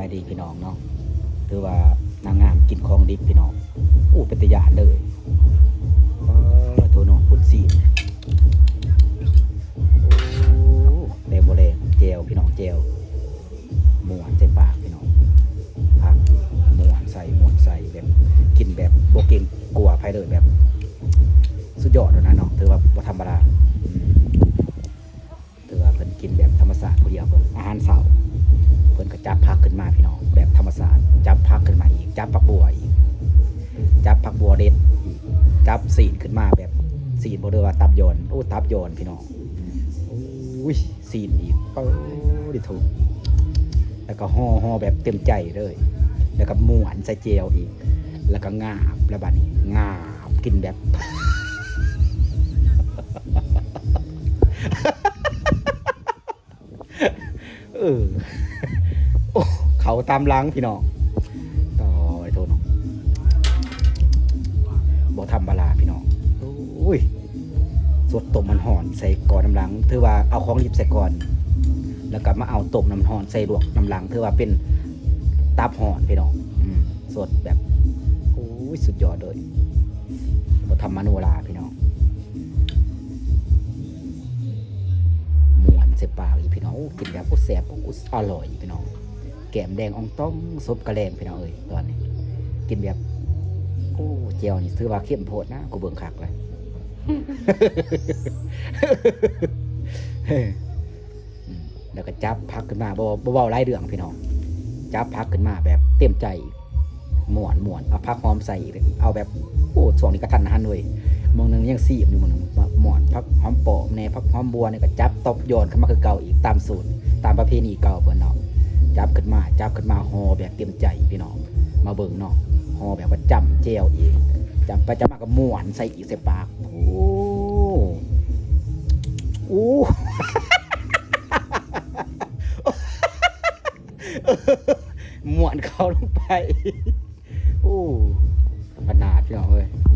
ສະບາຍດີພີ່ນ້ອງເນາະ ຖືວ່ານາງງາມກິນຂອງດິບພີ່ນ້ອງ. ໂອ້ ເປັນຕາຢ້ານເດີ. ເອີ ໂທນ້ອງພຸ້ນຊີ້ນ. ໂອ້ ແຕ່ບໍ່ແລງ ແຈ່ວພີ່ນ້ອງ ແຈ່ວ ມ່ວນໃສ່ປາກພີ່ນ້ອງ. ຜັກ ມ່ວນໃສ່ ມ່ວນໃສ່ ແບບກິນແບບບໍ່ເກງກົວໃຜເລີຍ ແບບສຸດຍອດແລ້ວນະເນາະ ຖືວ່າບໍ່ທຳມະດາ. ອືມ ຖືວ່າເພິ່ນກິນແບບທຳມະຊາດຜູ້ດຽວເພິ່ນ ອາຫານເຊົ້າ ເພິ່ນກໍຈັບຜັກຂຶ້ນມາພີ່ນ້ອງ ແບບທຳມະຊາດ ຈັບຜັກຂຶ້ນມາອີກ ຈັບຜັກບົວອີກ ຈັບຜັກບົວເດັດອີກ ຈັບຊີ້ນຂຶ້ນມາແບບຊີ້ນບໍ່ ຫຼືວ່າຕັບຍອນ ໂອ້ ຕັບຍອນພີ່ນ້ອງ. ໂອ້ຍ ຊີ້ນອີກ ໂອ້ ດິໂທ ແລ້ວກໍຫໍ່ ຫໍ່ແບບເຕັມໃຈເລີຍ ແລ້ວກໍມ້ວນໃສ່ແຈ່ວອີກ ແລ້ວກໍງາບ ແລ້ວບາດນີ້ງາບ ກິນແບບ ເອີ ໂອ້ ເຂົ້າຕາມຫຼັງພີ່ນ້ອງ. ຕໍ່ໄປໂທດເນາະ ບໍ່ທຳມະດາພີ່ນ້ອງ. ໂອ້ຍ ສົດຕົ້ມຮ້ອນໆໃສ່ກ່ອນນ້ຳຫຼັງ ຖືວ່າເອົາຂອງດິບໃສ່ກ່ອນ ແລ້ວກໍມາເອົາຕົ້ມນ້ຳຮ້ອນໃສ່ລວກນ້ຳຫຼັງ ຖືວ່າເປັນຕັບຮ້ອນພີ່ນ້ອງ. ອືມ ສົດແບບ ໂອ້ຍ ສຸດຍອດເລີຍ ບໍ່ທຳມະໂນລາພີ່ນ້ອງ. ມ່ວນໃສ່ປາກອີກພີ່ນ້ອງ ໂອ້ ກິນແບບ ໂອ້ ແຊບ ໂອ້ ອະລ່ອຍພີ່ນ້ອງ. ແກ້ມແດງອ່ອງຕ່ອງ ສົບກະແລງພີ່ນ້ອງເອີຍ ຕອນນີ້ກິນແບບ ໂອ້ ແຈ່ວນີ້ຖືວ່າເຂັ້ມໂພດນະ ກູເບິ່ງຄັກແລ້ວ. ອືມ ແລ້ວກໍຈັບຜັກຂຶ້ນມາ ບໍ່ ບໍ່ເວົ້າຫຼາຍເລື່ອງພີ່ນ້ອງ ຈັບຜັກຂຶ້ນມາແບບເຕັມໃຈ ມ່ວນໆ ເອົາຜັກຫອມໃສ່ອີກ ເອົາແບບ ໂອ້ ຊ່ວງນີ້ກະທັນຫັນເວີຍ ມື້ໜຶ່ງຍັງຊີມຢູ່ ມື້ໜຶ່ງ ໝ້ອນຜັກຫອມປ້ອມແດ່ ຜັກຫອມບົວນີ້ກໍຈັບຕົບຍ້ອນຂຶ້ນມາຄືເກົ່າອີກ ຕາມສູດ ຕາມປະເພນີເກົ່າເພິ່ນເນາະ. ຈັບຂຶ້ນມາ ຈັບຂຶ້ນມາ ຫໍ່ແບບເຕັມໃຈພີ່ນ້ອງ ມາເບິ່ງເນາະ ຫໍ່ແບບວ່າຈ້ຳແຈ່ວອີກ ຈ້ຳໄປຈ້ຳມາກໍມ້ວນໃສ່ອີກ ໃສ່ປາກ. ໂອ້ ໂອ້ ມ້ວນເຂົ້າລົງໄປ. ໂອ້ ຂະໜາດພີ່ນ້ອງເອີຍ.